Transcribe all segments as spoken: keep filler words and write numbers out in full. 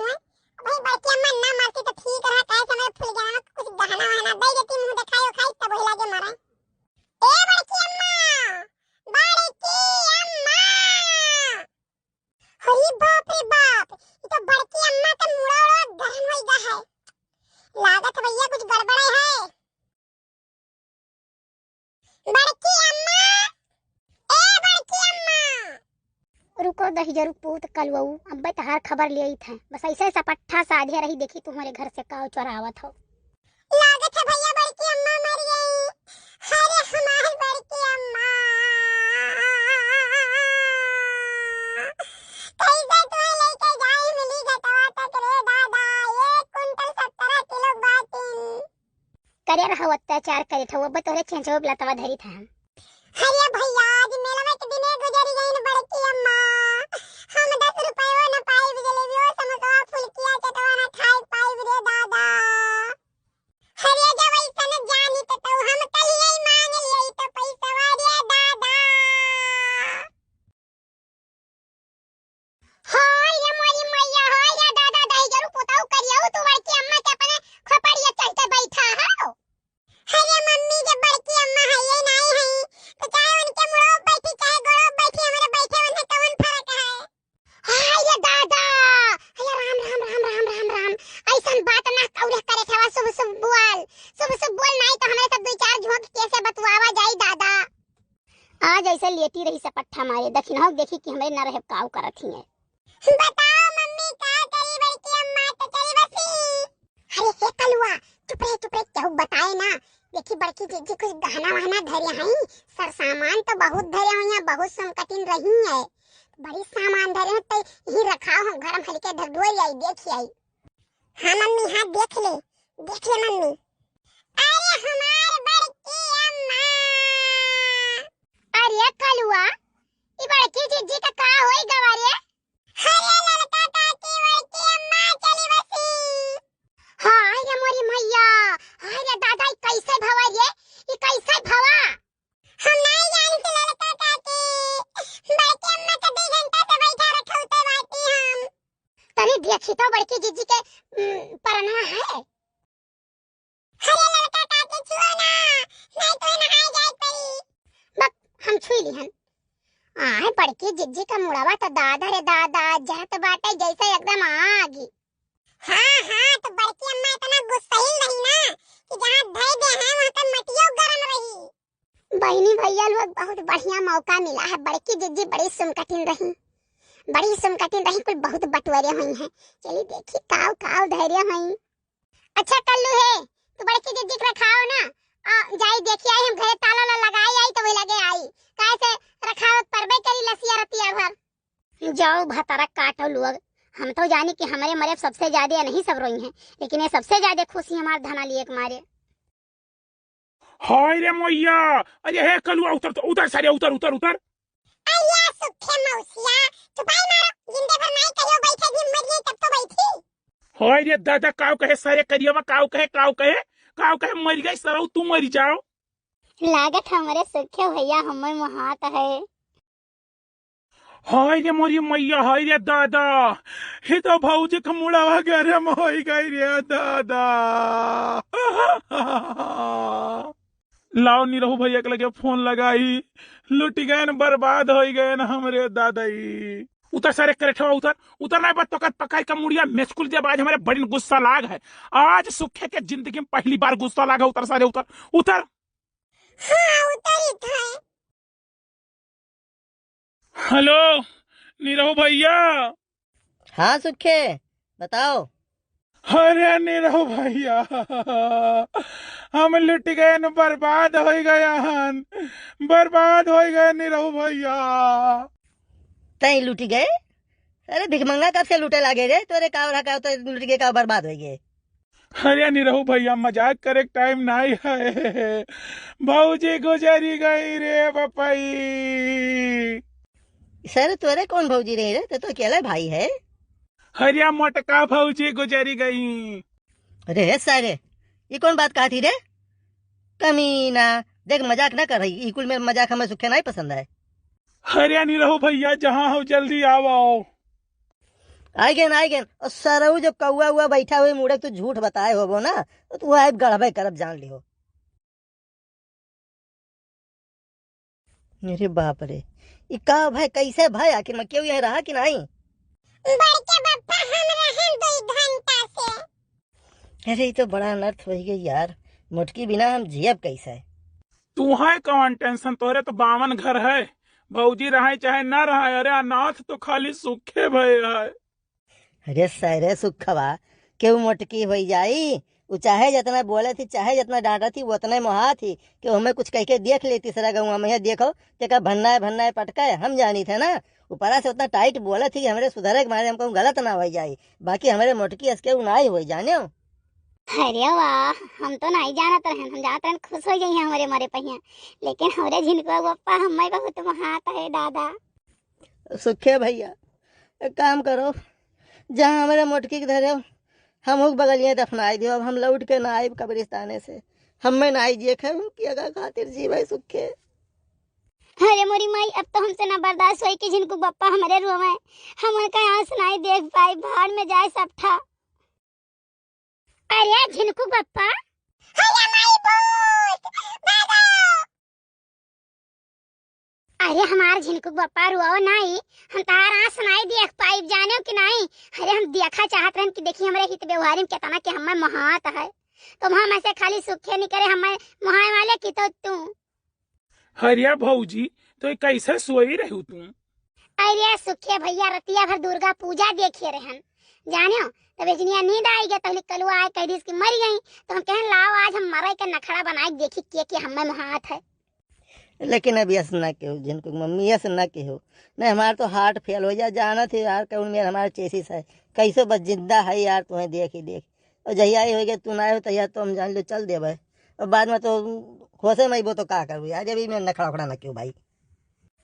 हैं? भाई बड़की अम्मा ना मरती तो ठीक रहा, काहे से हमरे फूल गहना कुछ गहना वहना दे देती, मुंह देखाई उखाई तब वही लागे मरे। ए बड़की अम्मा, बड़की अम्मा। अरे बाप रे बाप, ये तो बड़की अम्मा के मुड़ा उड़ा गरम होई गा है। लागत भैया कुछ गड़बड़ है। बड़की अम्मा, ए बड़की अम्मा। रुको दहिजरू पूत कलुआऊ, अब्बे तहार खबर ले आई थे। बस ऐसे सपट्ठा साधे रही, देखी तुम्हारे घर से काव चोरावत हो। लागत है भैया बड़की अम्मा मर गई। अरे हमार बड़की अम्मा, कैसे तुम्हें लेके जाई मिली गटवा तक रे दादा, एक कुंटल सत्रह किलो बाटिन। करे रहो अत्याचार करे ठो, अब तोरे छेंचो लतवा धरी था हम। अरे भैया, आज मेलवा के दिने गुजरी गई न बड़की अम्मा। हम दस रुपयो न पाइब, जलेबियो, समोसवा, फुलकिया, चटवा न खाए पाइब रे दादा। अरे जब ऐसन जानी त, तो हम कलिए मांग लिए तो पैसवा रे दादा। हाय रे मोरी मैया, हाय रे दादा, दहिजरू पुताऊ करियऊ, तू बड़की अम्मा के अपने खोपड़िया चढ़ के बैठा हो। अरे मम्मी, जब बड़की अम्मा है ये नहीं है, तो चाहे उनके मुड़ो बैठी, चाहे गोड़ो बैठी, हमारे बैठे उन्हें कौन फर्क है? हाय रे दादा, अरे राम, राम, राम, राम, राम, राम। ऐसन बात ना कौरे करे ठेवा, शुभ, शुभ बोल, शुभ, शुभ बोल, नहीं तो हमारे सब दो चार झोंक कैसे बतुआवा जाई दादा। आज ऐसे लेटी रही सपट्ठा मारे, दखिनहो देखी कि हमरे न रहे काव करत ही है। बताओ मम्मी, का करी बड़की अम्मा, तो चली बसी। अरे हे कलुआ, चुप रहे, चुप रहे, केहू बताए ना। देखी बड़की जिज्जी कुछ गहना वहना धरे हई, सर सामान तो बहुत धरे हुई हैं, बहुत सुनकटिन रही है, बड़ी सामान धरे हैं, तो यही रखाओ, हम घर में हल्के ढक ढोई आई, देखी आई। हाँ मम्मी, हाँ देख ले, देख ले मम्मी। अरे हमार बड़की अम्मा। अरे कलुआ, ई बड़की जिज्जी का का होई गवा रे? अरे ललका काकी, बड़की अम्मा चली बसी। हाय रे मोरी मैया, हाय रे दादा, ई कैसे भवा रे? ई कैसे भवा? हम नहीं जानी से ललका काकी, बड़की अम्मा के दो घंटा से बैठा रखौते बाटी हम। तनी देखी तो बड़की जिज्जी के, उम, परनवा है। अरे ललका काकी छुओ ना, नहीं तो नहाए जाए पड़ी। बक, हम छुई लिहन। आए बड़की जिज्जी का मुड़वा तो दादा रे दादा, जरत बाटे जैसे एकदम आगी। हाँ, हाँ, तो बड़की अम्मा इतना गुस्सैल रही ना कि जहाँ धई दे हैं, वहाँ का मटियो गरम रही। बहिनी भैया लोग, बहुत बढ़िया मौका मिला है। बड़की जिज्जी बड़ी सुमकटिन रही, बड़ी सुमकटिन रही, कुल बहुत बटोरे हुई हैं। चली देखी काव काव धैर्य हुई। अच्छा कल्लू हे, तू बड़की जिज्जी के रखाओ ना, आ, जाई देखी आई, हम घरे ताला ला लगाई आई तो वही लगे आई, काहे से रखाओ परबे करी लसिया रतिया भर। जाओ भतारा काटो लोग, हम तो जानी कि हमरे मरे सबसे ज्यादा नहीं सब रोई हैं, लेकिन ये सबसे ज्यादा खुशी हमार धना लिए के मारे। हाय रे मैया, अरे हे कलुआ उतर तो, उतर सारे, उतर, उतर, उतर। अय्या सुखे मौसिया, चुपाई मारो, जिंदे भर नाई कहियो बैठे भी मरिए तब तो बैठी। हाय रे दादा, काव कहे सारे करियवा, काव कहे, काव कहे, काव कहे मर गई सरऊ, तू मर जाओ। लागत हमरे सुखे भैया हमें मोहात है। हाय रे मोरी मैया, हाय रे दादा, हे तो भौजी के मुड़वा गरम होई गई रे दादा। लाओ निरहू भैया के लगे फोन लगाई, लुटि गएन, बर्बाद होई गएन हमरे दादाई। उतर सारे करेठवा, उतर, उतर, नहीं बा तोकर पकाई का मुड़िया मेचकुल देब, आज हमरे बड़ी गुस्सा लाग है। आज सुखे के जिंदगी में पहली बार गुस्सा लाग है, उतर सारे, उतर, उतर। हाँ, उतरित है। हेलो, निरहू भैया। हाँ सुखे, बताओ। अरे निरहू भैया, हम लुटि गएन, बर्बाद होइ गएन, बर्बाद होइ गएन निरहू भैया। तई लुटि गए? अरे भिखमंगा कब से लूटे लागे रे? तोरे का रहा का तो लूट के का बर्बाद होइ गए? अरे निरहू भैया, मजाक करे के टाइम नाई है। भौजी गुजरी गई रे बपई। सर तोरे कौन भौजी रही रे? तो, तो अकेला भाई है। अरे मोटका भौजी गुजरी गई। अरे सारे, ये कौन बात कहा थी रे? कमीना, देख मजाक ना कर रही, ई कुल में मजाक हमें सुखे नहीं पसंद है। अरे निरहू भैया, जहाँ हो जल्दी आओ, आओ। आइ गएन, आइ गएन। अउर सरऊ जो कौआ उआ बैठा हुए मुड़े, तू झूठ बताए होबो ना, तो तू आइब गढ़बे करब, जान लिहो। अरे बाप रे, ई का भय, कैसे भय? आखिर में केहू यहाँ रहा कि नहीं? बड़के बप्पा, हम रहन दो घंटा से। अरे, ई तो बड़ा अनर्थ होइ गई यार, मोटकी बिना हम जियब कैसे? तुहैं कौन tension, तोहरे तो बावन घर है, भौजी रहैं चाहे ना रहैं। अरे, अनाथ तो खाली सुखे भय है। अरे सरे सुखवा, केहू मोटकी होइ जाई? उ चाहे जतना बोलत ही, चाहे जतना डाँटत ही, उ ओतने मोहात ही। केहू हमें कुछ कहिके देख ले तीसरा गउँवा में, "हे देखो, तेका भन्नाए भन्नाए पटकाए, हम जानित है ना।" ऊपरा से ओतना tight बोलत ही कि हमरे सुधरे के मारे हम कहूँ गलत ना होइ जाई, बाकी हमरे मोटकी अस केहू नाई होइ जानेउ। अरे वाह, हम तो नाई जानत रहन, हम जानत रहन खुश होइ जइहैं हमरे मरे पहिया, लेकिन हमरे झिनकुआ बप्पा हमें बहुत मोहात है दादा। सुखे भइया, एक काम करो, जहाँ हमरे मोटकी के धरे हो, हमहू के बगलिया दफनाइ दियो। अब हम लौट के ना आइब कब्रिस्ताने से। हमें ना आइ जिए खाए, उनकी अगा खातिर जीवे सुखे। अरे मोरी माई, अब तो हमसे ना बर्दाश्त होई कि झिनकू बप्पा हमरे रोवे। हम उनका आँस नाई देख पाई, भाड़ में जाए सब ठा। अरे झिनकू बप्पा। अरे माई भूत, दादा। अरे हमार झिनकू बप्पा, रोओ नाई, हम तहार आँस नाई देख पाइब, जानेउ कि नाई? अरे हम देखा चाहत रहन कि देखी हमरे हित व्यवहारी में केतना के हमें मोहात है, तो हम ऐसे खाली सुखे निकरे हमें मोहाए वाले की तो तू। अरे भौजी, तो ये कैसे सोई रहू तू? अरे सुखे भइया, रतिया भर दुर्गा पूजा देखे रहन, जानेउ, तब इजनिया नींद आइ गया, तहली कलुआ आए कह दिस कि मरि गई, तो हम कहन लाओ आज हम मरे के नखड़ा बनाए के देखी के के हमें मोहात है। लेकिन अब यस ना केहू, झिनकू के मम्मी यस ना केहू, नहीं हमार तो heart fail होइ जाए, जानत ही यार कौन मेर हमार chassis है, कैसे बस जिंदा है यार, तुहैं देख ही देख। अउर जहिया ई होइ गए तू ना हो, तहिया तो हम जान लो चल देबे। अउर बाद में तो होशे में अइबो तो का करबू यार, जब ई में नखड़ा उखड़ा ना केहू भाई।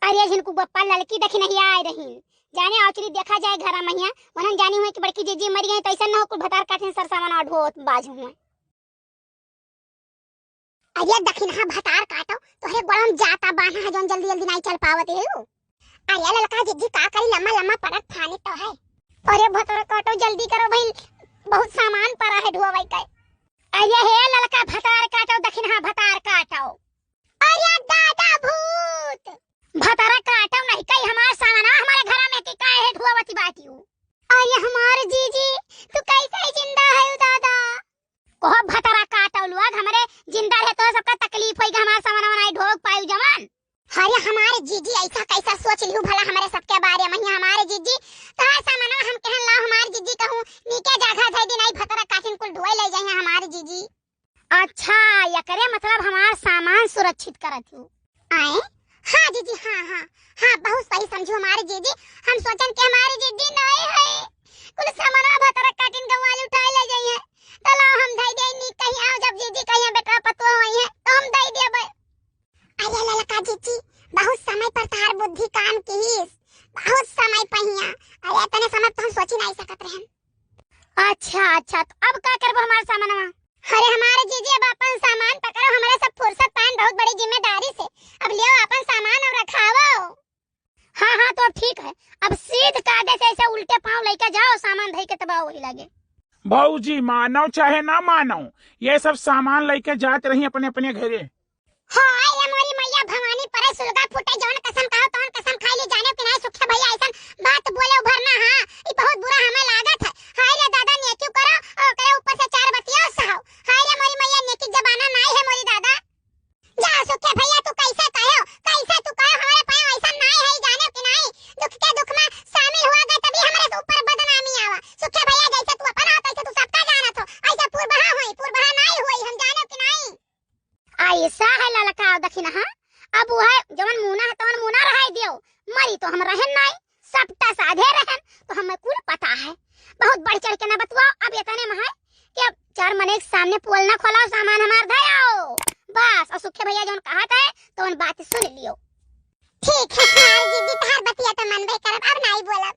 अरे झिनकू बप्पा, ललकी दखिनहिया आए रही, जाने औचरी देखा जाए घरा महिया, उन्हन जानी हुए कि बड़की जीजी मरि गई, तो ऐसा न हो कुल भतार काटिन सरसावन और ढोत बाजू हुए। अरे दखिनहा भतार काटो, तोहरे गोड़म जाता बान्हा है, जौन जल्दी जल्दी नाई चल पावत है। अरे ललका जीजी का करी, लम्मा लम्मा परत फानी तो है। अरे भतार काटो, जल्दी करो भाई, बहुत सामान परा है ढोवे के। अरे हे ललका भतार काटो, दखिनहा भतार काटो। अरे दादा भूत! भतारा काटो नहीं, कई हमार सामान हमारे घरा में कि काहे है ढोवती बाटिउ। अरे हमार जीजी, तू कैसे जिंदा है दादा? कहो भतारा काटो लोग, हमरे जिंदा रहे तो सबका तकलीफ होई, हमार सामान नाई ढोक पाई जवान। अरे हमारे जीजी ऐसा कैसा सोच लिहू भला हमरे सबके बारे में? हमारे जीजी तोहार सामान हम कहन ला, हमारे जीजी कहूँ नीके जगह धई दी, नाई भतारा काटिन कुल ढोए ले जाइए हमारे जीजी। अच्छा, एकरे मतलब हमार सामान सुरक्षित करत हू। आए? हाँ जीजी, हाँ, हाँ, हाँ, बहुत सही समझू हमारे जीजी। हम सोचन कि हमारे जीजी नहीं है, कुल सामानवा भतारा काटिन गंवाली उठाए ले जाई है। तो लाओ हम धई दे नी, कहीं आओ जब जीजी कहीं बेटा पतोह होई है तो हम धई देबे। अरे ललका जीजी, बहुत समय पर तार बुद्धि काम किहिस, बहुत समय पहिया। अरे इतने समय तो हम सोची नहीं सकत रहन। अच्छा, अच्छा, तो अब का करबो हमार सामानवा? अरे हमारे जीजी, अब अपन सामान पकड़ो, हमरे सब फुर्सत पाएन बहुत बड़ी जिम्मेदारी से। अब लियो अपन सामान और रखावो। हाँ, हाँ, तो अब ठीक है, अब सीध कायदे से ऐसे उल्टे पाँव लेके जाओ, सामान धई के तब आओ वही लागे। भौजी, मानो चाहे ना मानो, ये सब सामान लेके जात रही अपने अपने घरे। हाय रे मोरी मैया भवानी, परे सुलगा फूटे, जौन कसम खाओ तौन कसम खाई ली। जाने कि नाई सुखे भैया ऐसन बात बोले उभरना, हाँ, ई बहुत बुरा हमें लागत है। हाय रे दादा, नेकी करो और ओकरे ऊपर से चार बतिया सहाओ। हाय रे मोरी मैया, नेकी जमाना नाई है मोरी दादा। जा सुखे भैया, तू कैसे कहो, कैसे तू कहो, हमारे पाँव ऐसा नाई है, जाने कि नाई, दुख के दुख में शामिल हुआ गए तभी हमारे ऊपर बदनामी आवा। सुखे भैया जैसे तू अपन हो, तैसे तू सबका जानत हो, ऐसे पूर्वहा होई, पूर्वहा नाई होई, हम जाने कि नाई। ऐसा है ललका, देखी ना, हाँ? अब वो है, जवन मुना है, तवन मुना रहाई दियो। मरी तो हम रहन नाई, सबटा साधे रहन, तो हमें कुल पता है। बहुत बढ़ चढ़ के ना बतुआओ, अब इतने में है कि अब चार मने के सामने पोल ना खोलाओ, सामान हमार धयाओ। बस, और सुखे भैया जवन कहत है, तवन बात सुन लियो। ठीक है, हमार जीजी तहार बतिया तो मनबे करब, अब नाई बोलब।